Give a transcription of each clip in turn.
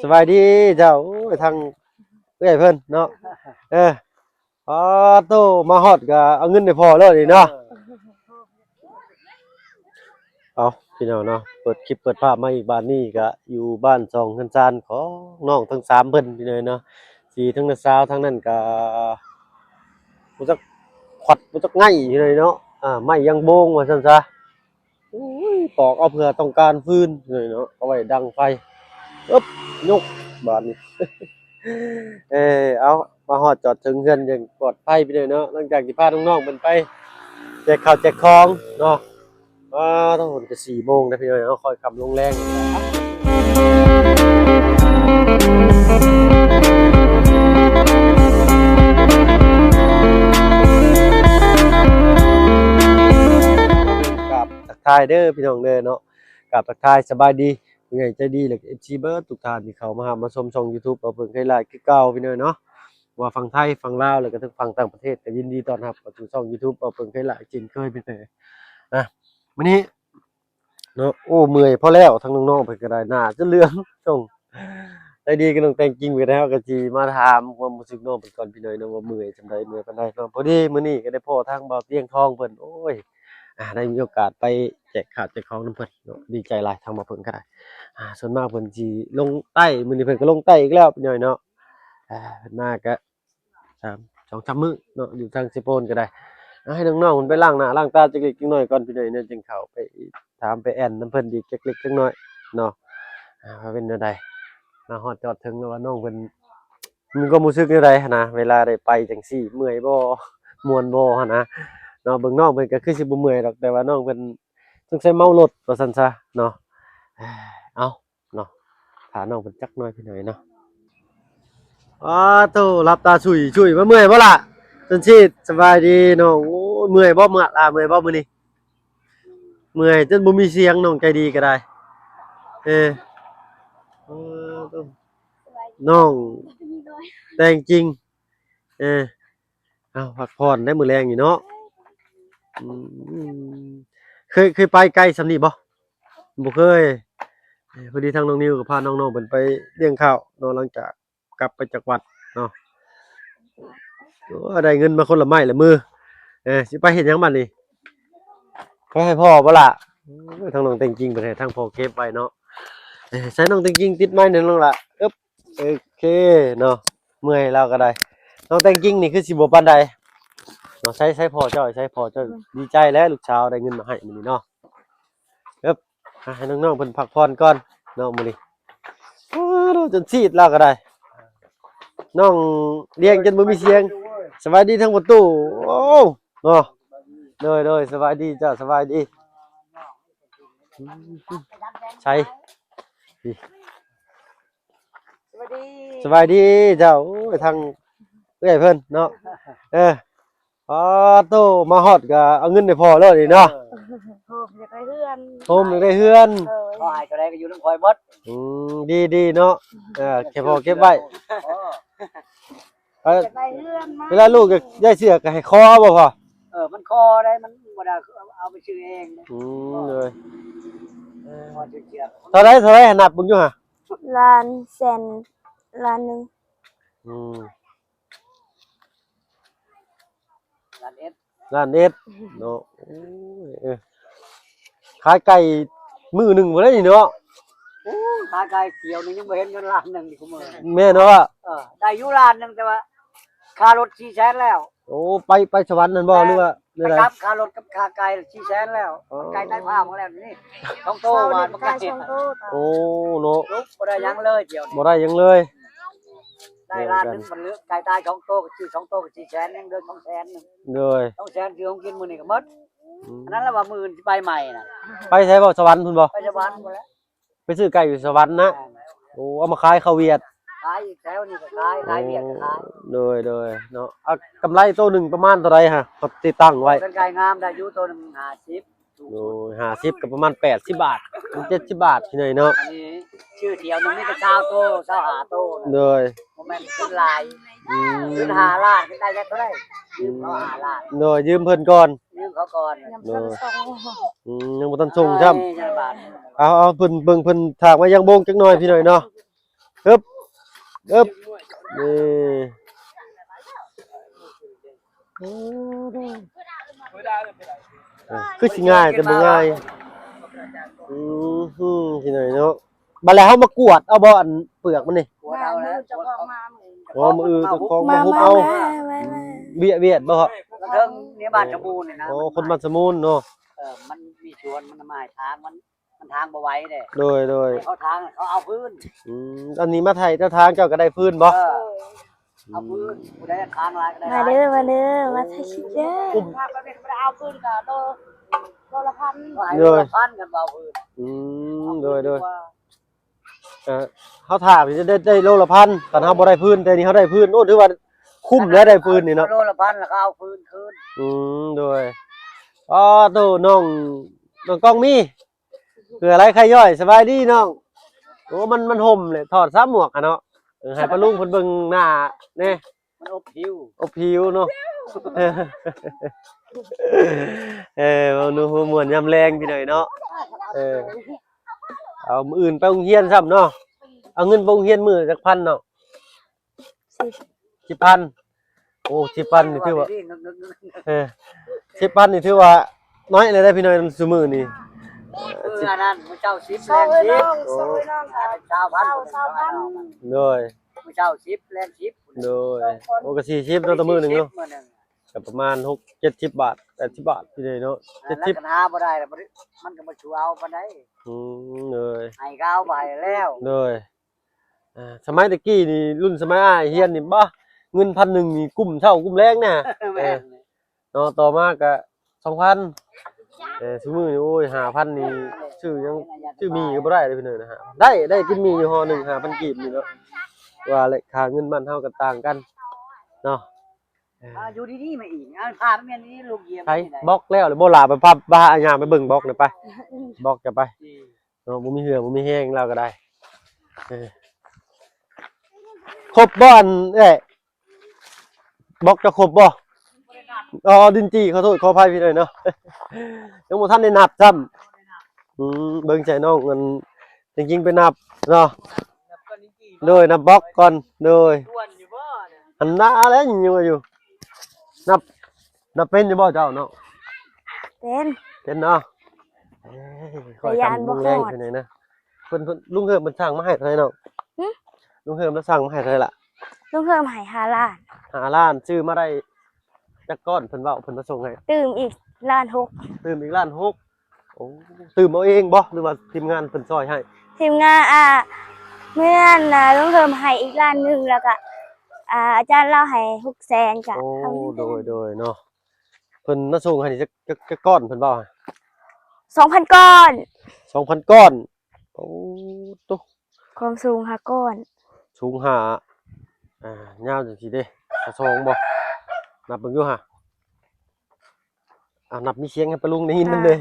ສະບາຍດີເຈົ້າ. ໂອ້ຍ ທາງເອື້ອຍເພິ່ນເນາະ. ເອີ ອໍ ໂຕ ມາຮອດກໍເອົາເງິນໃຫ້ພໍ່ເລີຍນີ້ເນາະ. ເອົາ ພີ່ນ້ອງເນາະ ເປີດຄລິບເປີດພາບມາອີກ ບາດນີ້ກໍຢູ່ບ້ານຊ່ອງເຮືອນຊານຂອງນ້ອງທັງສາມເພິ່ນ ພີ່ນ້ອງເນາະ. ທີ່ທາງນ້າສາວທາງນັ້ນກໍບໍ່ຈັກຂວັດບໍ່ຈັກໄງ່ ພີ່ນ້ອງເນາະ. ອ່າ ໄມ້ຍາງໂບງວ່າຊັ້ນຊະ. ໂອ້ຍ ປອກເອົາເພື່ອຕ້ອງການຟືນເນາະ ເອົາໄວ້ດັງໄຟ. ອຶບ ຍົກບາດນີ້. ເອີ ເອົາ ມາຮອດຈອດເຖິງເຮືອນຢ່າງປອດໄພ ພີ່ນ້ອງເນາະ. ຫຼັງຈາກທີ່ພານ້ອງໆເພິ່ນໄປແຈກເຂົ້າແຈກຂອງເນາະ ອ່າ ຕອນນີ້ກໍສີ່ໂມງແລ້ວ ພີ່ນ້ອງເນາະ ຄ່ອຍຄ່ຳລົງແລງ. ກາບ ທັກທາຍເດີພີ່ນ້ອງເດີເນາະ ກາບທັກທາຍສະບາຍດີຜູ້ໃຫຍ່ໃຈດີ ແລະກໍເອັຟຊີເບິດທຸກທ່ານທີ່ເຂົ້າມາຮັບມາຊົມຊ່ອງຢູທູບ ເວົ້າເພິ່ງໄຄຫຼ້າຍຄືເກົ່າ ພີ່ນ້ອງເນາະ. ວ່າຝັ່ງໄທ ຝັ່ງລາວ ແລະກໍທັງຝັ່ງຕ່າງປະເທດ ກໍຍິນດີຕ້ອນຮັບເຂົ້າສູ່ຊ່ອງຢູທູບ ເວົ້າເພິ່ງໄຄຫຼ້າຍເຊັ່ນເຄີຍ ພີ່ນ້ອງ. ນະ ມື້ນີ້ເນາະ ໂອ້ ເມື່ອຍພໍແລ້ວ ທັງນ້ອງໆເພິ່ນກໍໄດ້ ໜ້າຈົນເຫຼືອງ ສົ່ງ ໃຈດີກັບນ້ອງແຕງກິ່ງເພິ່ນ ເຮົາກໍຊິມາຖາມຄວາມຮູ້ສຶກນ້ອງເພິ່ນກ່ອນ ພີ່ນ້ອງເນາະ ວ່າເມື່ອຍສ່ຳໃດ ເມື່ອຍປານໃດເນາະ. ພໍດີມື້ນີ້ກໍໄດ້ພໍ້ທາງບ່າວຕຽງທອງເພິ່ນ ໂອ້ຍ ອ່າ ໄດ້ມີໂອກາດໄປແຈກຂ້າວແຈກຂອງນຳເພິ່ນເນາະ ດີໃຈຫຼາຍ. ທາງບ່າວເພິ່ງກໍໄດ້ ອ່າ ສ່ວນມາກເພິ່ນຊິລົງໃຕ້ ມື້ນີ້ເພິ່ນກໍລົງໃຕ້ອີກແລ້ວ ພີ່ນ້ອງເນາະ. ອ່າ ເພິ່ນມາກໍ ສາມ ສອງສາມມື້ເນາະ ຢູ່ທາງເຊໂປນກໍໄດ້. ເອົາ ໃຫ້ນ້ອງໆເພິ່ນໄປລ້າງໜ້າລ້າງຕາຈັກເລັກຈັກນ້ອຍກ່ອນ ພີ່ນ້ອງເນາະ ຈຶ່ງເຂົ້າໄປຖາມໄປແອ່ນນຳເພິ່ນອີກຈັກເລັກຈັກນ້ອຍເນາະ ອ່າ ວ່າເປັນແນວໃດ. ມາຮອດຈອດເຖິງແລ້ວວ່ານ້ອງເພິ່ນມີຄວາມຮູ້ສຶກແນວໃດຫັ້ນນະ ເວລາໄດ້ໄປຈັ່ງຊີ້ ເມື່ອຍບໍ່ ມ່ວນບໍ່ຫັ້ນນະເນາະ. ເບິ່ງນ້ອງເພິ່ນກໍຄືຊິບໍ່ເມື່ອຍດອກ ແຕ່ວ່ານ້ອງເພິ່ນສົງໄສເມົາລົດວ່າຊັ້ນຊະເນາະ. ເອົາ ເນາະ ຖ້ານ້ອງເພິ່ນຈັກໜ້ອຍ ພີ່ນ້ອງເນາະ. ອ້າໂທ້ ຫຼັບຕາຊຸຍໆ ມາເມື່ອຍບໍ່ລະ? ຈັນຊີດ ສະບາຍດີນ້ອງ. ໂອ້ຍ ເມື່ອຍບໍ່ ເມື່ອຍ ລາເມື່ອຍບໍ່ມື້ນີ້? ເມື່ອຍຈົນບໍ່ມີສຽງ ນ້ອງໃຈດີກໍໄດ້. ເອີ ເອີ ນ້ອງແຕງກິ່ງ ເອີ ເອົາ ພັກຜ່ອນໄດ້ມື້ແລງນີ້ເນາະ. ອືມ ເຄີຍ ເຄີຍໄປໄກສ່ຳນີ້ບໍ່? ບໍ່ເຄີຍ. ພໍດີທາງນ້ອງນິວກໍພານ້ອງໆເພິ່ນໄປລ້ຽງຂ້າວເນາະ ຫຼັງຈາກກັບໄປຈາກວັດເນາະ. ໂອ້ ໄດ້ເງິນມາຄົນລະໄມ້ລະມື. ເອີ ຊິໄປເຮັດຫຍັງບັດນີ້? ໄປໃຫ້ພໍ່ບໍ່ລະ? ໂອ້ຍ ທາງນ້ອງແຕງກິ່ງເພິ່ນໃຫ້ທາງພໍ່ເກັບໄວ້ເນາະ. ເອີ ໃສ່ນ້ອງແຕງກິ່ງຕິດໄມແດ່ນ້ອງລະ. ອຶບ ໂອເຄເນາະ ເມື່ອຍລາວກໍໄດ້. ນ້ອງແຕງກິ່ງນີ້ຄືຊິບໍ່ປານໃດເນາະ. ໃສ່ ໃສ່ພໍ່ເຈົ້າ ໃສ່ພໍ່ເຈົ້າ. ອືມ ດີໃຈແລ້ວລູກສາວໄດ້ເງິນມາໃຫ້ມື້ນີ້ເນາະ. ເອີບ ໃຫ້ນ້ອງໆເພິ່ນພັກຜ່ອນກ່ອນເນາະມື້ນີ້. ອ້າໂທ້ ຈົນຊີດລາວກໍໄດ້. ນ້ອງລ້ຽງຈົນບໍ່ມີສຽງ. ສະບາຍດີທາງປະຕູ. ໂອ້ ເນາະ ໂດຍ ໂດຍ ສະບາຍດີເຈົ້າ ສະບາຍດີ. ໃສ ສະບາຍດີ ສະບາຍດີເຈົ້າ. ໂອ້ຍ ທາງເອື້ອຍເພິ່ນເນາະ. ເອີ ອໍ ໂຕ ມາຮອດກໍເອົາເງິນໃຫ້ພໍ່ເລີຍນີ້ເນາະ. ໂຮມຢາກໄດ້ເຮືອນ ໂຮມຢາກໄດ້ເຮືອນ. ໂດຍ ຂໍໃຫ້ເທົ່າໃດກໍຢູ່ນຳຂ້ອຍໝົດ. ອືມ ດີໆເນາະ. ເອີ ແຕ່ພໍ່ເກັບໄວ້. ອໍ ເອີ ຢາກໄດ້ເຮືອນມາ ເວລາລູກຢາກໄດ້ເສື້ອກໍໃຫ້ຂໍເອົາບໍ່ພໍ່? ເອີ ມັນຂໍໄດ້ ມັນບໍ່ໄດ້ເອົາໄປຊື້ເອງ. ອືມ ໂດຍ. ຂໍຊື້ເສື້ອ ເທົ່າໃດ ເທົ່າໃດ ນັບເບິ່ງຢູ່ຫະ? ລ້ານແສນ ລ້ານໜຶ່ງ. ອືມ ລ້ານເອັດ ລ້ານເອັດເນາະ. ໂອ້ຍ ເອີ ຂາຍໄກ່ມື້ໜຶ່ງບໍ່ໄດ້ນີ້ເນາະ. ໂອ້ ຂາຍໄກ່ດຽວນີ້ຍັງບໍ່ເຫັນເງິນລ້ານໜຶ່ງຢູ່ມື້. ແມ່ນບໍ່? ເອີ ໄດ້ຢູ່ລ້ານໜຶ່ງ ແຕ່ວ່າຄ່າລົດສີ່ແສນແລ້ວ. ໂອ້ ໄປ ໄປສະຫວັນນັ້ນບໍ່ ຫຼືວ່າແນວໃດ? ໄປກັບຄ່າລົດກັບຄ່າໄກ່ສີ່ແສນແລ້ວ. ອໍ ໄກ່ໄດ້ພາມາແລ້ວນີ້ ສອງໂຕ ວ່າໄກ່ສອງໂຕ. ໂອ້ ເນາະ ບໍ່ໄດ້ຫຍັງເລີຍດຽວນີ້ ບໍ່ໄດ້ຫຍັງເລີຍ. ໄດ້ລ້ານໜຶ່ງ ມັນເຫຼືອໄກ່ຕາຍສອງໂຕ ກໍຊື້ສອງໂຕກໍສີ່ແສນ ຍັງເຫຼືອສອງແສນໜຶ່ງ. ໂດຍ ສອງແສນຊື້ຂອງກິນມື້ນີ້ກໍໝົດ. ອືມ ອັນນັ້ນລະວ່າມື້ອື່ນຊິໄປໃໝ່ນະ. ໄປໃສບໍ່? ສະຫວັນພຸ້ນບໍ່? ໄປສະຫວັນພຸ້ນແຫຼະ. ໄປຊື້ໄກ່ຢູ່ສະຫວັນນະ. ແມ່ນ. ໂອ້ ເອົາມາຂາຍເຂົ້າຫວຽດ. ຂາຍອີກແຖວນີ້ກໍຂາຍ ຂາຍຫວຽດກໍຂາຍ. ໂດຍ ໂດຍ ເນາະ. ເອົາ ກຳໄລໂຕໜຶ່ງປະມານເທົ່າໃດຫະ? ເຂົາຕິດຕັ້ງໄວ້ ເປັນໄກ່ງາມໄດ້ຢູ່ໂຕໜຶ່ງຫ້າສິບ. ໂດຍ ຫ້າສິບກໍປະມານແປດສິບບາດ ເຈັດສິບບາດ ພີ່ນ້ອງເນາະ. ອັນນີ້ຊື້ດຽວໜຶ່ງມີແຕ່ຊາວໂຕ ຊາວຫ້າໂຕ. ໂດຍ ບໍ່ແມ່ນເປັນຫຼາຍ. ອືມ ເປັນຫ້າລ້ານ ໄດ້ຈັກເທົ່າໃດ? ຢືມເຂົາຫ້າລ້ານ. ໂດຍ ຢືມເພິ່ນກ່ອນ ຢືມເຂົາກ່ອນ. ໂດຍ ອືມ ຍັງບໍ່ທັນສົ່ງຊ້ຳ. ເອົາ ເອົາ ເພິ່ນເບິ່ງ ເພິ່ນຖາກມາຍັງໂບງຈັກໜ້ອຍ ພີ່ນ້ອງເນາະ. ຮຶບ ຮຶບ ນີ້ ໂອ້ ຄືຊິງ່າຍ ແຕ່ບໍ່ງ່າຍ. ອືມ ພີ່ນ້ອງເນາະ. ບັດແລ້ວເຮົາມາກວດເອົາບໍ່ ອັນເປືອກມັນນີ້? ກວດເອົາແລ້ວ ເຈົ້າຂອງມາມື້ ອໍ ມື້ອື່ນເຈົ້າຂອງມາຮຸບເອົາ. ມາ ມາ ມາ ວຽດ ວຽດບໍ່? ເທິງນີ້ບ້ານສະມູນນີ້ນະ. ອໍ ຄົນບ້ານສະມູນເນາະ. ເອີ ມັນມີສວນ ມັນມາໃຫ້ທາງ ມັນ ມັນທາງບໍ່ໄຫວເດ້. ໂດຍ ໂດຍ ໃຫ້ເຂົາທາງ ເຂົາເອົາຄືນ. ອືມ ອັນນີ້ມາໄຖເຈົ້າທາງ ເຈົ້າກໍໄດ້ຄືນບໍ່? ເອີ ເອົາຄືນ ຜູ້ໃດທາງຫຼາຍກໍໄດ້ຫຼາຍ. ມາເດີ ມາເດີ ມາຖ່າຍຄລິບເດີ. ຖ້າໄປເປັນບໍ່ໄດ້ເອົາຄືນກໍໂລ ໂລລະພັນ. ໂດຍ ໂລລະພັນ ຄັນບໍ່ເອົາຄືນ. ອືມ ໂດຍ ໂດຍ. ເອີ ເຮົາຖ້າໄດ້ ໄດ້ໂລລະພັນ ຄັນເຮົາບໍ່ໄດ້ຄືນ ແຕ່ນີ້ເຮົາໄດ້ຄືນ ໂອ້ ຖືວ່າຄຸ້ມແລ້ວ ໄດ້ຄືນນີ້ເນາະ. ໂລລະພັນ ແລ້ວກໍເອົາຄືນຄືນ. ອືມ ໂດຍ. ອໍ ໂຕ ນ້ອງ ນ້ອງກ້ອງມີ ເພື່ອໄລໄຄຍ່ອຍ ສະບາຍດີນ້ອງ. ໂອ້ ມັນ ມັນຫົ່ມແຫຼະ ຖອດຊະໝວກຫັ້ນເນາະ. ເອີ ໃຫ້ປ້າລຸງເພິ່ນເບິ່ງໜ້າແດ່. ມັນອົບຜິວ ອົບຜິວເນາະ. ເອີ ເວົ້າໜູຫົວມ່ວນຍາມແລງພີ່ນ້ອງເນາະ. ເອີ ເອົາ ມື້ອື່ນໄປໂຮງຮຽນຊ້ຳເນາະ. ເອົາເງິນໄປໂຮງຮຽນມື້ລະຈັກພັນນ້ອງ? ສິບ ສິບພັນ. ໂອ້ ສິບພັນນີ້ຖືວ່າ ເອີ ສິບພັນນີ້ຖືວ່ານ້ອຍເລີຍເດ້ພີ່ນ້ອງ ຊຸມື້ນີ້. ເອີ ອັນນັ້ນ ມື້ເຊົ້າສິບ ແລງສິບ. ໂອ້ ຊາວພັນ ຊາວພັນ. ໂດຍ ມື້ເຊົ້າສິບ ແລງສິບ. ໂດຍ ໂອ້ ກໍສີ່ສິບເນາະ ຕໍ່ມື້ໜຶ່ງເນາະ. ກໍປະມານຫົກເຈັດສິບບາດ ແປດສິບບາດ ພີ່ນ້ອງເນາະ. ເຈັດສິບ ແລ້ວຄັນຫາບໍ່ໄດ້ລະ ມັນກໍບໍ່ຊິເອົາປານໃດ. ອືມ ໂດຍ ໃຫ້ກໍເອົາ ບໍ່ໃຫ້ແລ້ວ. ໂດຍ. ອ່າ ສະໄໝແຕ່ກີ້ນີ້ ລຸ້ນສະໄໝອ້າຍຮຽນນີ້ ບໍ່ ເງິນພັນໜຶ່ງນີ້ກຸ້ມເຊົ້າກຸ້ມແລງນະ. ແມ່ນ ເອີ ເນາະ. ຕໍ່ມາກະສອງພັນ. ເອີ ຊຸມື້ນີ້ ໂອ້ຍ ຫ້າພັນນີ້ ຊື້ຫຍັງ ຊື້ໝີ່ກໍບໍ່ໄດ້ເດ້ພີ່ນ້ອງນະ. ໄດ້ ໄດ້ກິນໝີ່ຢູ່ຫໍ່ໜຶ່ງ ຫ້າພັນກີບນີ້ເນາະ. ວ່າແຫຼະ ຄ່າເງິນບ້ານເຮົາກໍຕ່າງກັນເນາະ. ເອີ ອ່າ ຢູ່ດີໆ ມາອີກ ອ່າ ພາໄປແມ່ນນີ້ ລູກຢ້ຽມ ໃສ ນີ້ໄດ໋ ບລັອກແລ້ວ ຫຼືບໍ່ລະ? ໄປພາ ພາຍ່າງໄປເບິ່ງບລັອກໜ່ອຍໄປ. ບລັອກຈະໄປ ອືມ ເນາະ ບໍ່ມີເຫື່ອບໍ່ມີແຮງລາວກໍໄດ້. ເອີ ຄົບບໍ່ ອັນເອື້ອຍ ບລັອກຈະຄົບບໍ່? ອໍ ດິນຈີ່ ຂໍໂທດຂໍອະໄພພີ່ນ້ອງເນາະ ຍັງບໍ່ທັນໄດ້ນັບຊ້ຳ. ອືມ ເບິ່ງໃສ່ນ້ອງ ອັນ ຈິງໆ ໄປນັບເນາະ. ໂດຍ ນັບບລັອກກ່ອນ. ໂດຍ ອັນນາແລ້ວຍັງວ່າຢູ່ ນັບ ນັບເປັນຢູ່ບໍ່ເຈົ້າເນາະ? ເປັນ ເປັນເນາະ. ເອີຍ ຂ້ອຍ ແຕ່ຢ້ານບໍ່ຮອດ ເພິ່ນ ເພິ່ນ ລຸງເຮີມເພິ່ນສັ່ງມາໃຫ້ເທົ່າໃດນ້ອງ? ຫຶ? ລຸງເຮີມລາວສັ່ງມາໃຫ້ເທົ່າໃດລະ? ລຸງເຮີມໃຫ້ຫ້າລ້ານ. ຫ້າລ້ານ ຊື້ມາໄດ້ຈັກກ້ອນ ເພິ່ນເວົ້າ ເພິ່ນມາສົ່ງໃຫ້? ຕື່ມອີກລ້ານຫົກ. ຕື່ມອີກລ້ານຫົກ. ໂອ້ ຕື່ມເອົາເອງບໍ່ ຫຼືວ່າທີມງານເພິ່ນຊ່ອຍໃຫ້? ທີມງານ ອ່າ ເມື່ອນັ້ນນະ ລຸງເຮີມໃຫ້ອີກລ້ານໜຶ່ງ ແລ້ວກະ ອ່າ ອາຈານລາວໃຫ້ຫົກແສນກະ. ໂອ້ ໂດຍ ໂດຍເນາະ. ເພິ່ນມາສົ່ງໃຫ້ນີ້ຈັກ ຈັກ ຈັກກ້ອນເພິ່ນເວົ້າ? ສອງພັນກ້ອນ. ສອງພັນກ້ອນ. ໂອ້ ໂຕ ຄວາມສູງຫ້າກ້ອນ. ສູງຫ້າ ອ່າ ຍາວຈັ່ງຊີ້ເດ້ ຊາວສອງບໍ່? ນັບເບິ່ງຢູ່ຫາ. ອ່າ ນັບມີສຽງໃຫ້ປ້າລຸງໄດ້ຍິນນຳເດ້. ຫ້າ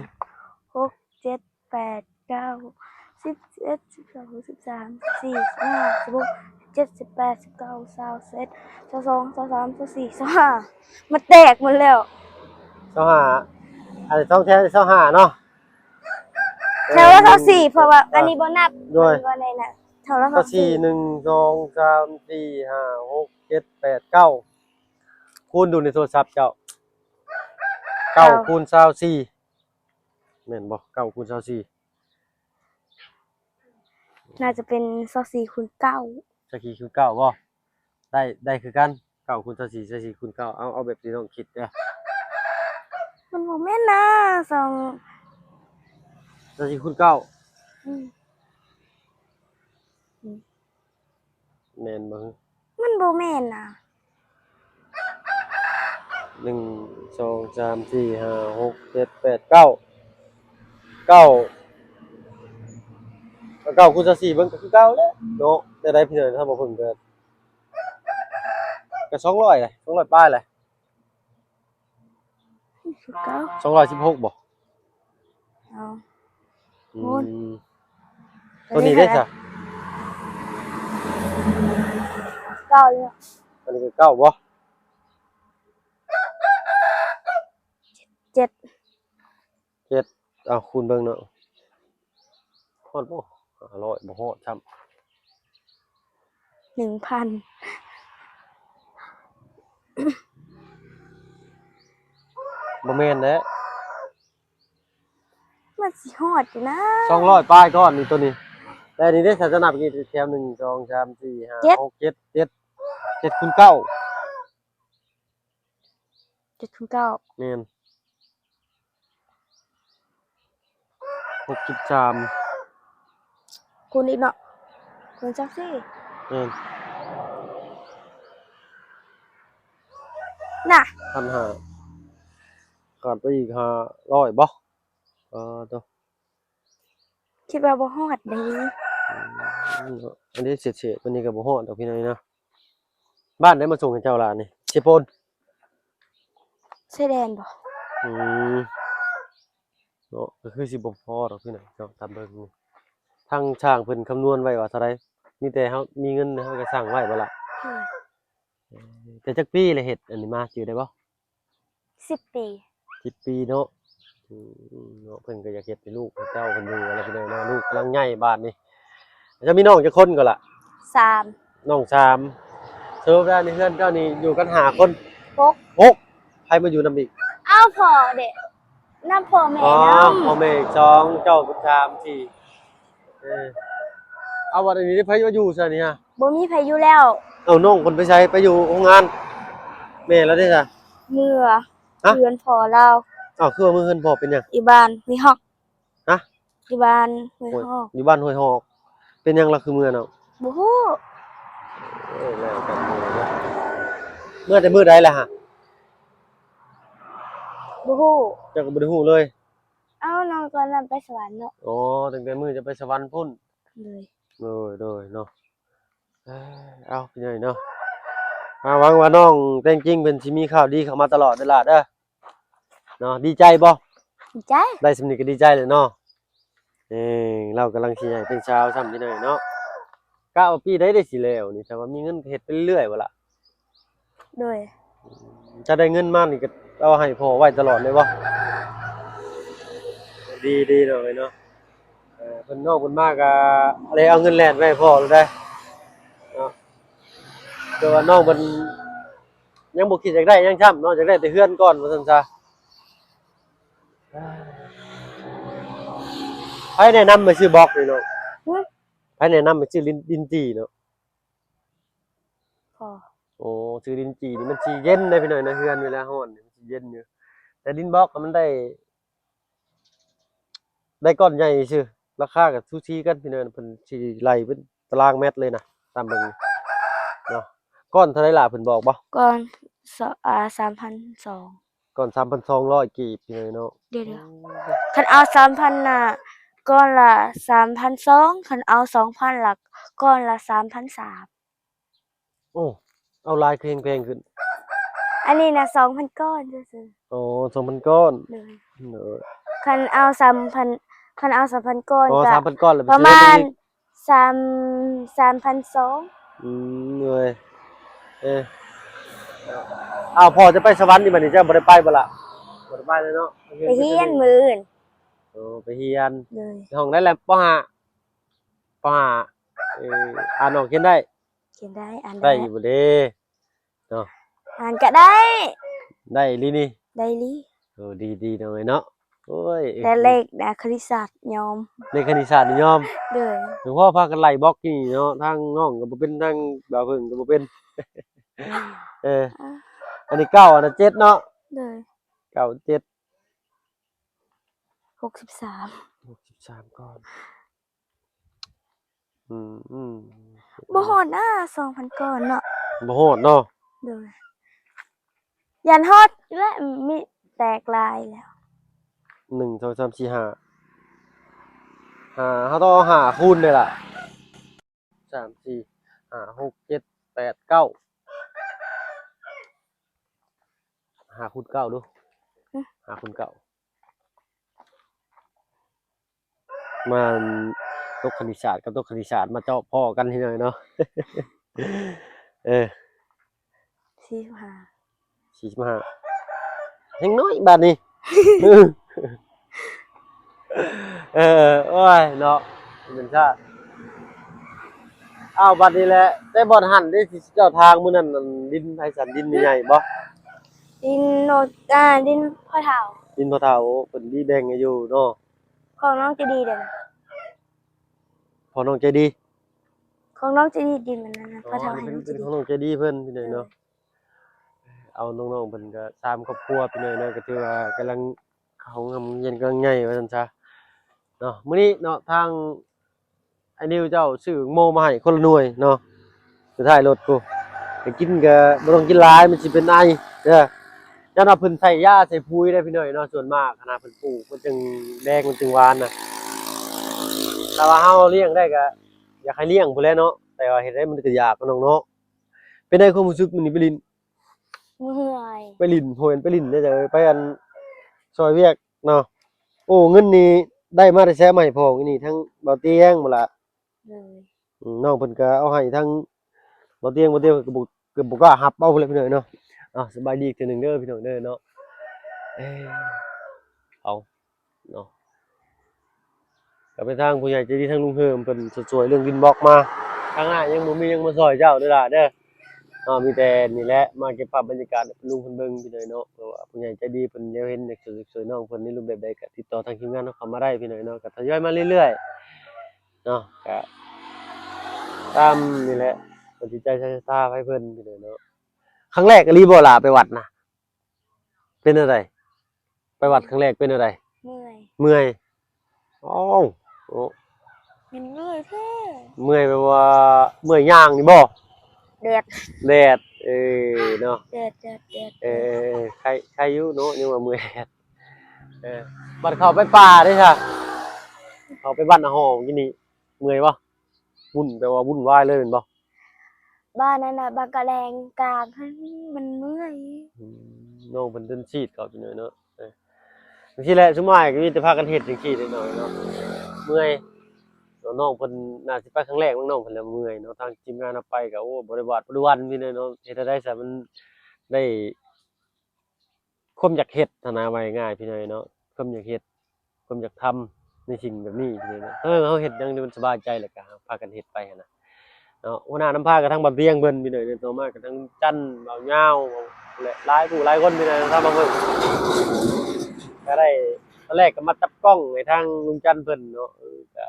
ຫົກ ເຈັດ ແປດ ເກົ້າ ສິບ ສິບເອັດ ສິບສອງ ສິບສາມ ສິບສີ່ ສິບຫ້າ ສິບຫົກ ສິບເຈັດ ສິບແປດ ສິບເກົ້າ ຊາວ ຊາວເອັດ ຊາວສອງ ຊາວສາມ ຊາວສີ່ ຊາວຫ້າ ມັນແຕກໝົດແລ້ວ. ຊາວຫ້າ ອັນນີ້ສອງແຖວຊາວຫ້າເນາະ. ແຖວລະຊາວສີ່ ເພາະວ່າອັນນີ້ບໍ່ນັບ. ໂດຍ ມັນບໍ່ໄດ້ນະ ແຖວລະຊາວສີ່ ຊາວສີ່ ໜຶ່ງ ສອງ ສາມ ສີ່ ຫ້າ ຫົກ ເຈັດ ແປດ ເກົ້າ ຄູນດູໃນໂທລະສັບເຈົ້າ ເກົ້າ ເກົ້າ ຄູນຊາວສີ່ ແມ່ນບໍ່? ເກົ້າ ຄູນຊາວສີ່ ໜ້າຈະເປັນຊາວສີ່ ຄູນເກົ້າ. ຊາວສີ່ ຄູນເກົ້າບໍ່? ໄດ້ ໄດ້ຄືກັນ ເກົ້າ ຄູນຊາວສີ່ ຊາວສີ່ ຄູນເກົ້າ. ເອົາ ເອົາແບບທີ່ນ້ອງຄິດເດີ້. ມັນບໍ່ແມ່ນນະ ສອງ ຊາວສີ່ ຄູນເກົ້າ. ອືມ ອືມ ແມ່ນບໍ່? ມັນບໍ່ແມ່ນນະ. ໜຶ່ງ ສອງ ສາມ ສີ່ ຫ້າ ຫົກ ເຈັດ ແປດ ເກົ້າ ເກົ້າ ເກົ້າ ຄູນຊາວສີ່ ເບິ່ງກໍຄືເກົ່າແຫຼະເນາະ. ແນວໃດພີ່ນ້ອງ ຖ້າບໍ່ເບິ່ງກໍ ກໍສອງຮ້ອຍແຫຼະ ສອງຮ້ອຍປາຍແຫຼະ. ເກົ້າ ສອງຮ້ອຍສິບຫົກບໍ່? ເອົາ ອືມ ໂອ້ຍ ຕົວນີ້ເດ້ຊະ? ເກົ້າຢູ່. ອັນນີ້ກໍເກົ້າບໍ່? ເຈັດ ເຈັດ. ເອົາ ຄູນເບິ່ງເນາະ ຮອດບໍ່? ຫ້າຮ້ອຍ ບໍ່ຮອດຊ້ຳ. ໜຶ່ງພັນ ບໍ່ແມ່ນແຫຼະ ມັນຊິຮອດຢູ່ນະ ສອງຮ້ອຍປາຍກ້ອນນີ້ ໂຕນີ້. ແຕ່ອັນນີ້ເດ້ ຖ້າຈະນັບນີ້ ແຖວ ໜຶ່ງ ສອງ ສາມ ສີ່ ຫ້າ ເຈັດ ຫົກ ເຈັດ ເຈັດ ເຈັດຄູນເກົ້າ ເຈັດຄູນເກົ້າ ແມ່ນ ຫົກສິບສາມ ຄູນອີກເນາະ ຄູນຈັກຊີ້ ແມ່ນ ນະ ພັນຫ້າ ຂາດໄປອີກຫ້າຮ້ອຍບໍ່? ເອີ ໂຕ ຄິດວ່າບໍ່ຮອດເດ້ ອືມ ອັນນີ້ເສດໆ ປານນີ້ກໍບໍ່ຮອດດອກພີ່ນ້ອງເນາະ. ບ້ານໃດມາສົ່ງໃຫ້ເຈົ້າຫຼ້ານີ້? ເຊໂປນ ຊາຍແດນບໍ່? ອືມ ເນາະ ກໍຄືຊິບໍ່ພໍດອກພີ່ນ້ອງເນາະ ຕາມເບິ່ງນີ້ ທາງຊ່າງເພິ່ນຄຳນວນໄວ້ວ່າເທົ່າໃດ ມີແຕ່ເຮົາມີເງິນ ເຮົາກໍສັ່ງໄວ້ບໍ່ລະ? ອືມ ເອີ ແຕ່ຈັກປີລະເຮັດອັນນີ້ມາ ຈື່ໄດ້ບໍ່? ສິບປີ ສິບປີເນາະ ອືມ ເນາະ ເພິ່ນກໍຢາກເຮັດໃຫ້ລູກໃຫ້ເຕົ້າເພິ່ນຢູ່ ແລ້ວເພິ່ນເນາະ ລູກກຳລັງໃຫຍ່ບາດນີ້. ເຈົ້າມີນ້ອງຈັກຄົນກໍລະ? ສາມ ນ້ອງສາມ ສະຫຼຸບແລ້ວໃນເຮືອນເຈົ້ານີ້ຢູ່ກັນຫ້າຄົນ? ຫົກ ຫົກ ໃຜມາຢູ່ນຳອີກ? ເອົາ ພໍ່ເດ້ ນຳພໍ່ແມ່ ອໍ ນຳ ພໍ່ແມ່ອີກສອງ ເຈົ້າເປັນສາມ ສີ່ ເອີ ເອົາ ບັດອັນນີ້ໃຜມາຢູ່ຊະນີ້ຮະ? ບໍ່ມີໃຜຢູ່ແລ້ວ. ເອົາ ນ້ອງເພິ່ນໄປໃສ? ໄປຢູ່ໂຮງງານ. ແມ່ລາວເດ້ຊະ? ເມືອ ຮະ? ເຮືອນພໍ່ລາວ. ເອົາ ຄືວ່າເມືອເຮືອນພໍ່ ເປັນຫຍັງ? ຢູ່ບ້ານຫ້ວຍຮອກ. ຮະ? ຢູ່ບ້ານຫ້ວຍຮອກ. ຢູ່ບ້ານຫ້ວຍຮອກ ເປັນຫຍັງລາວຄືເມືອເນາະ? ບໍ່ຮູ້. ເອີ ແລ້ວກັນ ເມືອແຕ່ມື້ໃດລະຫະ? ບໍ່ຮູ້. ເຈົ້າກໍບໍ່ໄດ້ຮູ້ເລີຍ? ເອົ້າ ນ້ອງຕອນນັ້ນໄປສະຫວັນເນາະ. ອໍ ຕັ້ງແຕ່ມື້ຈະໄປສະຫວັນພຸ້ນ. ໂດຍ ໂດຍ ໂດຍເນາະ. ເອີ ເອົາ ພີ່ນ້ອງເນາະ ຫວັງວ່ານ້ອງແຕງຈິງເພິ່ນຊິມີຂ່າວດີເຂົ້າມາຕະຫຼອດເດີຫຼ້າເດີເນາະ. ດີໃຈບໍ່? ດີໃຈ. ໄດ້ສ່ຳນີ້ກໍດີໃຈແລ້ວເນາະ. ເອີ ລາວກຳລັງຊິໃຫຍ່ເປັນສາວຊ້ຳພີ່ນ້ອງເນາະ. ກະວ່າປີໃດໄດ້ຊິແລ້ວນີ້ ຖ້າວ່າມີເງິນເຮັດໄປເລື້ອຍບໍ່ລະ? ໂດຍ ຖ້າໄດ້ເງິນມານີ້ກໍເອົາໃຫ້ພໍ່ໄວ້ຕະຫຼອດເລີຍບໍ່? ດີ ດີເນາະ ເອີຍເນາະ. ເອີ ເພິ່ນ ນ້ອງເພິ່ນມາກໍເລີຍເອົາເງິນແລ່ນໄວ້ໃຫ້ພໍ່ໂລດໄດ໋ເນາະ. ແຕ່ວ່ານ້ອງເພິ່ນຍັງບໍ່ຄິດຢາກໄດ້ຫຍັງຊ້ຳເນາະ ຢາກໄດ້ແຕ່ເຮືອນກ່ອນວ່າຊັ້ນຊະ. ໃຜແນະນຳໃຫ້ຊື້ບລັອກນີ້ເນາະ? ຫື? ໃຜແນະນຳໃຫ້ຊື້ລິນ ລິນຈີ່ເນາະ? ພໍ່. ໂອ້ ຊື້ລິນຈີ່ນີ້ມັນຊິເຢັນເດ້ພີ່ນ້ອງເນາະ ເຮືອນເວລາຮ້ອນນີ້ມັນຊິເຢັນຢູ່. ແຕ່ດິນບລັອກມັນໄດ້ ໄດ້ກ້ອນໃຫຍ່ຊື່ ລາຄາກໍສູສີກັນພີ່ນ້ອງ ເພິ່ນຊິໄລ່ເປັນຕາລາງແມັດເລີຍນະ ຕາມເບິ່ງເນາະ. ກ້ອນເທົ່າໃດລະ ເພິ່ນບອກບໍ່? ກ້ອນ ສ- ອາ ສາມພັນສອງ. ກ້ອນສາມພັນສອງຮ້ອຍກີບພີ່ນ້ອງເນາະ. ດຽວໆ ໂອ້ ຄັນເອົາສາມພັນນະ ກ້ອນລະສາມພັນສອງ ຄັນເອົາສອງພັນລະ ກ້ອນລະສາມພັນສາມ. ໂອ້ ເອົາຫຼາຍແພງ ແພງຂຶ້ນ. ອັນນີ້ນະ ສອງພັນກ້ອນຊື່ໆ. ອໍ ສອງພັນກ້ອນ. ໂດຍ ໂດຍ. ຄັນເອົາສາມພັນ ຄັນເອົາສາມພັນກ້ອນ ອໍ ກໍ ສາມພັນກ້ອນລະ ປະມານ ສາມ ສາມພັນສອງ. ອືມ ໂດຍ. ເອີ ອ້າວ ພໍ່ຈະໄປສະຫວັນນີ້ ບັດນີ້ເຈົ້າບໍ່ໄດ້ໄປບໍ່ລະ? ບໍ່ໄດ້ໄປເລີຍເນາະ ໄປຮຽນມື້ອື່ນ. ໂອ້ ໄປຮຽນ. ໂດຍ. ຫ້ອງໃດລະ? ປໍຫ້າ ປໍຫ້າ. ເອີ ອ່ານອອກຂຽນໄດ້? ຂຽນໄດ້ ອ່ານໄດ້. ໄດ້ຢູ່ບໍ່ເດ? ເນາະ ອ່ານກໍໄດ້. ໄດ້ອີ່ຫຼີນີ້? ໄດ້ອີ່ຫຼີ. ໂອ້ ດີໆ ນ້ອງເອີຍເນາະ. ໂອ້ຍ ແຕ່ເລກນະ ຄະນິດສາດຍອມ. ເລກຄະນິດສາດນີ້ຍອມ. ໂດຍ. ຫຼວງພໍ່ພາກັນໄລ່ບລັອກນີ້ເນາະ ທາງນ້ອງກໍບໍ່ເປັນ ທາງບ່າວເພິ່ງກໍບໍ່ເປັນ. ເອີ ອ່າ ອັນນີ້ເກົ້າ ອັນນັ້ນເຈັດເນາະ. ໂດຍ. ເກົ້າ ເຈັດ ຫົກສິບສາມ ຫົກສິບສາມກ້ອນ. ອືມ ອືມ ບໍ່ຮອດນະ ສອງພັນກ້ອນເນາະ. ບໍ່ຮອດເນາະ. ໂດຍ. ຢ້ານຮອດແລ້ວ ມີແຕກຫຼາຍແລ້ວ. ໜຶ່ງ ສອງ ສາມ ສີ່ ຫ້າ ຫ້າ ເຮົາຕ້ອງເອົາຫ້າຄູນເດ້ລະ. ສາມ ສີ່ ຫ້າ ຫົກ ເຈັດ ແປດ ເກົ້າ ຫ້າຄູນເກົ້າດູ. ຫຶ? ຫ້າຄູນເກົ້າ. ມາຕົກຄະນິດສາດກັບຕົກຄະນິດສາດມາເຈາະພໍ້ກັນເຮັດຫຍັງເນາະ. ເອີ ສີ່ສິບຫ້າ ສີ່ສິບຫ້າ ແຮງນ້ອຍບາດນີ້. ເອີ ໂອ້ຍເນາະ ເປັນຊາດ. ອ້າວ ບັດນີ້ແຫຼະ ແຕ່ບ່ອນຫັ້ນເດ້ ທີ່ເຈົ້າທາງມື້ນັ້ນ ອັນ ດິນໃຜສັນ ດິນແມ່ໃຫຍ່ບໍ່? ດິນໂນ ອ່າ ດິນພໍ່ເຖົ້າ ດິນພໍ່ເຖົ້າ ເພິ່ນມີແບ່ງໃຫ້ຢູ່ເນາະ ຂອງນ້ອງໃຈດີເດ້ ຂອງນ້ອງໃຈດີ ຂອງນ້ອງໃຈດີ ດິນອັນນັ້ນນະ ພໍ່ເຖົ້າໃຫ້ນ້ອງໃຈດີ ເປັນຂອງນ້ອງໃຈດີເພິ່ນ ພີ່ນ້ອງເນາະ. ເອົາ ນ້ອງໆເພິ່ນກໍສາມຄອບຄົວ ພີ່ນ້ອງເນາະ ກໍຖືວ່າກຳລັງເຂົ້າໂຮງຮຽນກຳລັງໃຫຍ່ວ່າຊັ້ນຊະເນາະ. ມື້ນີ້ເນາະ ທາງອ້າຍນິວເຈົ້າຊື້ໂມມາໃຫ້ຄົນລະໜ່ວຍເນາະ ຢູ່ທ້າຍລົດພຸ້ນ ໄປກິນກໍບໍ່ຕ້ອງກິນຫຼາຍ ມັນຊິເປັນໄອເດີ. ຢ້ານວ່າເພິ່ນໃສ່ຢາໃສ່ປຸ໋ຍໄດ໋ ພີ່ນ້ອງເນາະ ສ່ວນມາກຫັ້ນນະ ເພິ່ນປູກມັນຈຶ່ງແດງ ມັນຈຶ່ງຫວານນະ. ຖ້າວ່າເຮົາລ້ຽງໄດ້ກໍຢາກໃຫ້ລ້ຽງພຸ້ນແຫຼະເນາະ ແຕ່ວ່າເຮັດໃດມັນກໍຢາກເນາະ ນ້ອງເນາະ. ເປັນໃດຄວາມຮູ້ສຶກມື້ນີ້ໄປຫຼິ້ນ? ເມື່ອຍ ໄປຫຼິ້ນ ໂຫຍ ໄປຫຼິ້ນເດ້ ໄປອັນ ຊ່ອຍວຽກເນາະ. ໂອ້ ເງິນນີ້ໄດ້ມາແຕ່ໃສ ມາໃຫ້ພໍ່ນີ້ ທັງບ່າວຕຽງບໍ່ລະ? ໂດຍ ອືມ ນ້ອງເພິ່ນກໍເອົາໃຫ້ທັງບ່າວຕຽງ ບ່າວຕຽງກໍບໍ່ ກໍບໍ່ກ້າຮັບເອົາພຸ້ນແຫຼະ ພີ່ນ້ອງເນາະ. ເອົາ ສະບາຍດີອີກເທື່ອໜຶ່ງເດີ ພີ່ນ້ອງເດີເນາະ. ເອີ ເອົາ ເນາະ ກໍເປັນທາງຜູ້ໃຫຍ່ໃຈດີ ທາງລຸງເຮີມເພິ່ນຊ່ວຍເລື່ອງດິນບລັອກມາ. ທາງໜ້າຍັງບໍ່ມີຫຍັງມາຊ່ອຍເຈົ້າເດີຫຼ້າເດີເນາະ ມີແຕ່ນີ້ແຫຼະ ມາເກັບພາບບັນຍາກາດໃຫ້ລຸງເພິ່ນເບິ່ງ ພີ່ນ້ອງເນາະ. ເພາະວ່າຜູ້ໃຫຍ່ໃຈດີເພິ່ນແນວເຫັນ ຢາກຊ່ວຍ ຊ່ວຍນ້ອງເພິ່ນໃນຮູບແບບໃດ ກໍຕິດຕໍ່ທາງທີມງານເຮົາເຂົ້າມາໄດ້ ພີ່ນ້ອງເນາະ. ກໍທະຍອຍມາເລື້ອຍໆເນາະ ກໍຕາມນີ້ແຫຼະ ເພິ່ນຈິດໃຈໃຈສັດທາໃຫ້ເພິ່ນ ພີ່ນ້ອງເນາະ. ຄັ້ງແລກອີ່ຫຼີບໍ່ຫຼ້າໄປວັດນະ? ເປັນແນວໃດ? ໄປວັດຄັ້ງແລກເປັນແນວໃດ? ເມື່ອຍ ເມື່ອຍ. ອ້າວ ໂອ້ ແມ່ນເມື່ອຍແທ້ ເມື່ອຍແບບວ່າເມື່ອຍຍ່າງນີ້ບໍ່? ແດດ ແດດ ເອີ ເນາະ ແດດ ແດດ ແດດ ເອີ ເອີ ເອີ ໄຄ ໄຄຢູ່ເນາະ ຍັງວ່າເມື່ອຍແດດ. ເອີ ບັດເຂົ້າໄປປ່າເດ້ຊະ? ເຂົ້າໄປບ້ານນາຫໍ້ກິນນີ້ ເມື່ອຍບໍ່? ວຸ້ນ ແປວ່າວຸ້ນວາຍເລີຍແມ່ນບໍ່? ບ້ານນັ້ນນະ ບາງກະແລງກາງຫັ້ນ ມັນເມື່ອຍ. ອືມ ນ້ອງເພິ່ນເດີນຊີດເຂົ້າໄປໜ້ອຍເນາະ. ເອີ ຈັ່ງຊີ້ແຫຼະ ຊຸມອ້າຍກໍມີແຕ່ພາກັນເຮັດຈັ່ງຊີ້ເດເນາະ ເນາະ ເມື່ອຍເນາະ. ນ້ອງເພິ່ນໜ້າຊິໄປຄັ້ງແລກ ນ້ອງເພິ່ນລະເມື່ອຍເນາະ. ທາງທີມງານເຮົາໄປກໍ ໂອ້ ບໍ່ໄດ້ຫວາດບໍ່ໄດ້ຫວັ່ນ ພີ່ນ້ອງເນາະ. ເຮັດແນວໃດຊະ ມັນໄດ້ ຄວາມຢາກເຮັດຫັ້ນນະ ວ່າງ່າຍໆ ພີ່ນ້ອງເນາະ ຄວາມຢາກເຮັດ ຄວາມຢາກທຳໃນສິ່ງແບບນີ້ ພີ່ນ້ອງເນາະ. ເອີ ເຮົາເຮັດຫຍັງທີ່ມັນສະບາຍໃຈ ແລ້ວກໍພາກັນເຮັດໄປຫັ້ນນະເນາະ. ຫົວໜ້ານຳພາກໍທັງບ່າວຕຽງເພິ່ນ ພີ່ນ້ອງເນາະ ຕໍ່ມາກໍທັງຈັນ ບ່າວຍາວ ແລະ ຫຼາຍຜູ້ຫຼາຍຄົນ ພີ່ນ້ອງເນາະ ມາເບິ່ງ. ກໍໄດ້ ຕອນແລກກໍມາຈັບກ້ອງໃຫ້ທາງລຸງຈັນເພິ່ນເນາະ ເອີ ກໍ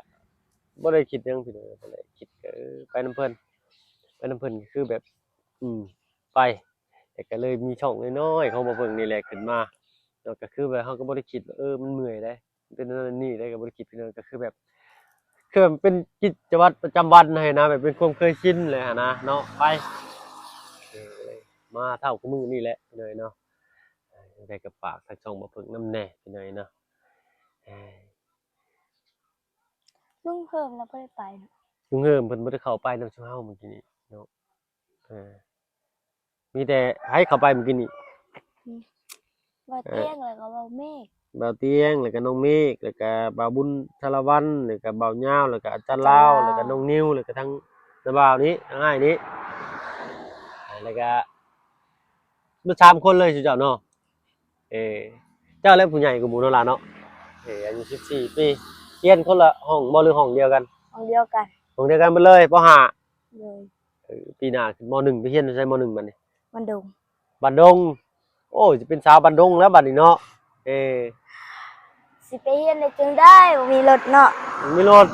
ບໍ່ໄດ້ຄິດຫຍັງ ພີ່ນ້ອງ ຕອນແລກຄິດກໍ ເອີ ໄປນຳເພິ່ນ ໄປນຳເພິ່ນ ກໍຄືແບບ ອືມ ໄປ ແຕ່ກໍເລີຍມີຊ່ອງນ້ອຍໆຂອງບ່າວເຜິ້ງນີ້ແຫຼະຂຶ້ນມາເນາະ. ກໍຄືແບບເຮົາກໍບໍ່ໄດ້ຄິດວ່າ ເອີ ມັນເມື່ອຍເດ້ ເປັນນັ້ນນີ້ເດ້ ກໍບໍ່ໄດ້ຄິດ ພີ່ນ້ອງ. ກໍຄືແບບ ຄືແບບເປັນກິດຈະວັດປະຈຳວັນຫັ້ນນະ ແບບເປັນຄວາມເຄີຍຊິນແຫຼະຫັ້ນນະເນາະ. ໄປ ເອີ ມາເທົ່າຄືມື້ນີ້ແຫຼະ ພີ່ນ້ອງເນາະ. ເອີ ຈັ່ງໃດກໍຝາກທາງຊ່ອງບ່າວເຜິ້ງນຳແດ່ ພີ່ນ້ອງເນາະ. ເອີ ລຸງເຮີມລະບໍ່ໄດ້ໄປເນາະ ລຸງເຮີມເພິ່ນບໍ່ໄດ້ເຂົ້າໄປນຳຊຸມເຮົາມື້ກີ້ນີ້ເນາະ. ເອີ ມີແຕ່ໃຜເຂົ້າໄປມື້ກີ້ນີ້? ອືມ ບ່າວຕຽງ ເອີ ແລ້ວກໍບ່າວເມກ ບ່າວຕຽງ ແລ້ວກໍນ້ອງເມກ ແລ້ວກໍບ່າວບຸນສາລະວັນ ແລ້ວກໍບ່າວຍາວ ແລ້ວກໍອາຈານລາວ ອາຈານລາວ ແລ້ວກໍນ້ອງນິວ ແລ້ວກໍທັງນ້າບ່າວນີ້ ອ້າຍນີ້ ແລ້ວກໍ ເບິດສາມຄົນເລີຍຊຸເຈົ້າເນາະ. ເອີ ເຈົ້າແຫຼະຜູ້ໃຫຍ່ກວ່າໝູ່ເນາະຫຼານເນາະ. ເອີ ອາຍຸສິບສີ່ປີ ຮຽນຄົນລະຫ້ອງບໍ່ ຫຼືຫ້ອງດຽວກັນ? ຫ້ອງດຽວກັນ ຫ້ອງດຽວກັນເບິດເລີຍ ປໍຫ້າ. ໂດຍ ເອີ ປີໜ້າຂຶ້ນ ມໍໜຶ່ງ ໄປຮຽນຢູ່ໃສ ມໍໜຶ່ງ ບັດນີ້? ບ້ານດົງ ບ້ານດົງ. ໂອ້ ຊິເປັນສາວບ້ານດົງແລ້ວບັດນີ້ເນາະ. ເອີ ຊິໄປຮຽນໄດ້ຈັ່ງໃດ ບໍ່ມີລົດເນາະ ບໍ່ມີລົດ.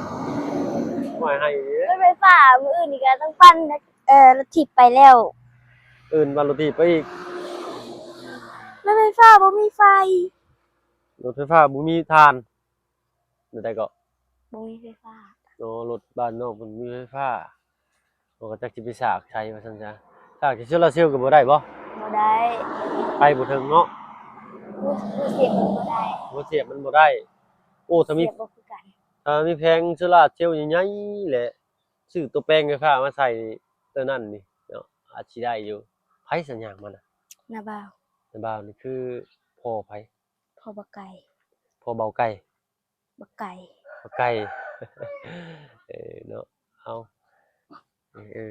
ໂອ້ຍ ໃຫ້ລົດໄຟຟ້າ ມື້ອື່ນນີ້ກໍຕ້ອງປັ່ນ ເອີ ລົດຖີບໄປແລ້ວ ເອີ້ນວ່າລົດຖີບໄປອີກ. ລົດໄຟຟ້າບໍ່ມີໄຟ ລົດໄຟຟ້າບໍ່ມີຖ່ານ ແນວໃດເກາະ? ບໍ່ມີໄຟຟ້າ. ໂອ້ ລົດບ້ານນ້ອງເພິ່ນມີໄຟຟ້າ ໂອ້ ກໍຈັກຊິໄປສາກໃສວ່າຊັ້ນຊະ. ສາກໂຊລາເຊວກໍບໍ່ໄດ້ບໍ? ບໍ່ໄດ້ ໄປບໍ່ເຖິງເນາະ ບໍ່ ບໍ່ສຽບມັນບໍ່ໄດ້ ບໍ່ສຽບມັນບໍ່ໄດ້. ໂອ້ ຖ້າມີ ສຽບບໍ່ຄືກັນ ຖ້າມີແຜງໂຊລາເຊວໃຫຍ່ໆແຫຼະ ຊື້ຕົວແປງໄຟຟ້າມາໃສ່ນີ້ ຕົວນັ້ນນີ້ເນາະ ອາດຊິໄດ້ຢູ່. ໃຜສັນຍາງມານະ? ນ້າບ່າວ ນ້າບ່າວນີ້ຄືພໍ່ໃຜ? ພໍ່ບ່າວໄກ່ ພໍ່ບ່າວໄກ່ ບັກໄກ່ ບັກໄກ່. ເອີເນາະ ເອົາ ເອີ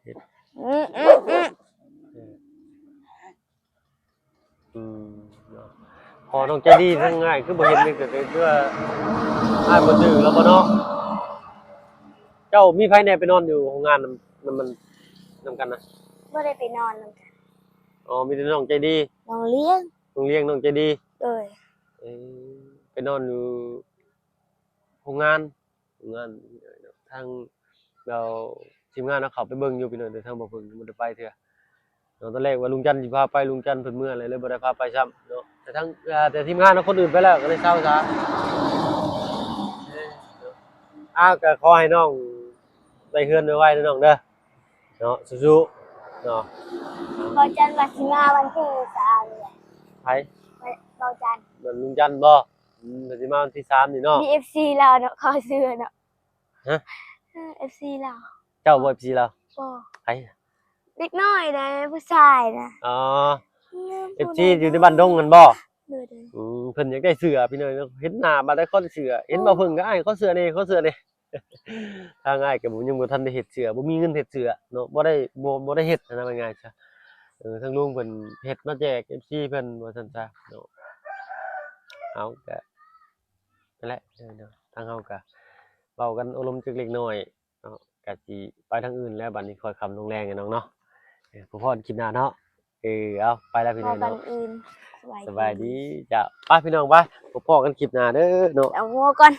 ເຮັດ ອືມ ອືມ ອືມ ເອີ ອືມ ເນາະ. ພໍນ້ອງໃຈດີທັງອ້າຍຄືບໍ່ເຫັນນີ້ ກໍຄືວ່າອ້າຍບໍ່ຈື່ແລ້ວບໍ່ເນາະ? ເ ເຈົ້າມີໃຜແດ່ໄປນອນຢູ່ໂຮງງານນຳ ນຳມັນ ນຳກັນນະ? ບໍ່ໄດ້ໄປນອນນຳກັນ. ອໍ ມີແຕ່ນ້ອງໃຈດີ. ນ້ອງລ້ຽງ. ນ້ອງລ້ຽງ ນ້ອງໃຈດີ. ໂດຍ. ເອີ ໄປນອນຢູ່ໂຮງງານ ໂຮງງານ ທາງເຮົາ ທີມງານເຮົາເຂົ້າໄປເບິ່ງຢູ່ພີ່ນ້ອງ ແຕ່ທາງບໍ່ເພິ່ງຍັງບໍ່ໄດ້ໄປເທື່ອ. ເນາະ ຕອນແລກວ່າລຸງຈັນຊິພາໄປ ລຸງຈັນເພິ່ນເມື່ອແລ້ວ ເລີຍບໍ່ໄດ້ພາໄປຊ້ຳເນາະ ແຕ່ທາງ ເອີ ແຕ່ທີມງານເຮົາຄົນອື່ນໄປແລ້ວ ກໍເລີຍເຊົາຊະ. ເອີ ເນາະ ອ້າວ ກໍຂໍໃຫ້ນ້ອງໄດ້ເຮືອນໄວໆເດີນ້ອງເດີ ເນາະ ສູ້ໆເນາະ. ເບົາຈັນວ່າຊິມາວັນທີສາມນີ້ແຫຼະ. ໃຜ? ເບົາຈັນ. ແມ່ນລຸງຈັນບໍ່? ອືມ ເພິ່ນຊິມາວັນທີສາມນີ້ເນາະ. ມີເອັຟຊີລາວເນາະ ຂໍເສື້ອເນາະ. ຮະ? ເອີ ເອັຟຊີລາວ. ເຈົ້າບໍ່ເອັຟຊີລາວ? ບໍ່. ໃຜ? ເດັກນ້ອຍໃດ໋ ຜູ້ຊາຍນະ. ອໍ ເອີ ເອັຟຊີຢູ່ໃນບ້ານດົງຫັ້ນບໍ່? ໂດຍໆ. ອືມ ເພິ່ນຢາກໄດ້ເສື້ອພີ່ນ້ອງ ເຫັນໜ້າບາດໃດຂໍເສື້ອ ເຫັນ ໂອ້ ເບົາເພິ່ງກໍອ້າຍຂໍເສື້ອແດ່ ຂໍເສື້ອແດ່. ທາງອ້າຍກໍບໍ່ ຍັງບໍ່ທັນໄດ້ເຮັດເສື້ອ ບໍ່ມີເງິນເຮັດເສື້ອເນາະ ບໍ່ໄດ້ ບໍ່ ບໍ່ໄດ້ເຮັດຫັ້ນນະ ວ່າງ່າຍຊະ. ເອີ ທາງລຸງເພິ່ນເຮັດມາແຈກເອັຟຊີເພິ່ນວ່າຊັ້ນຊະເນາະ. ເອົາ ກໍ ນັ້ນແຫຼະ ເອີ ເນາະ ທາງເຮົາກະເວົ້າກັນໂອ້ລົມຈັກເລັກນ້ອຍເນາະ ກະຊິໄປທາງອື່ນແລ້ວ ບັດນີ້ຄ່ອຍຄ່ຳລົງແລງເນາະ ເນາະ. ເອີ ພໍກັນຄລິບໜ້າເນາະ. ເອີ ເອົາ ໄປແລ້ວພີ່ນ້ອງເນາະ. ພໍກັນອື່ນ ສະບາຍດີ ສະບາຍດີ ເຈົ້າ. ໄປພີ່ນ້ອງ ໄປ ພໍກັນຄລິບໜ້າເດີເນາະ. ເອົາຫົວກ່ອນ.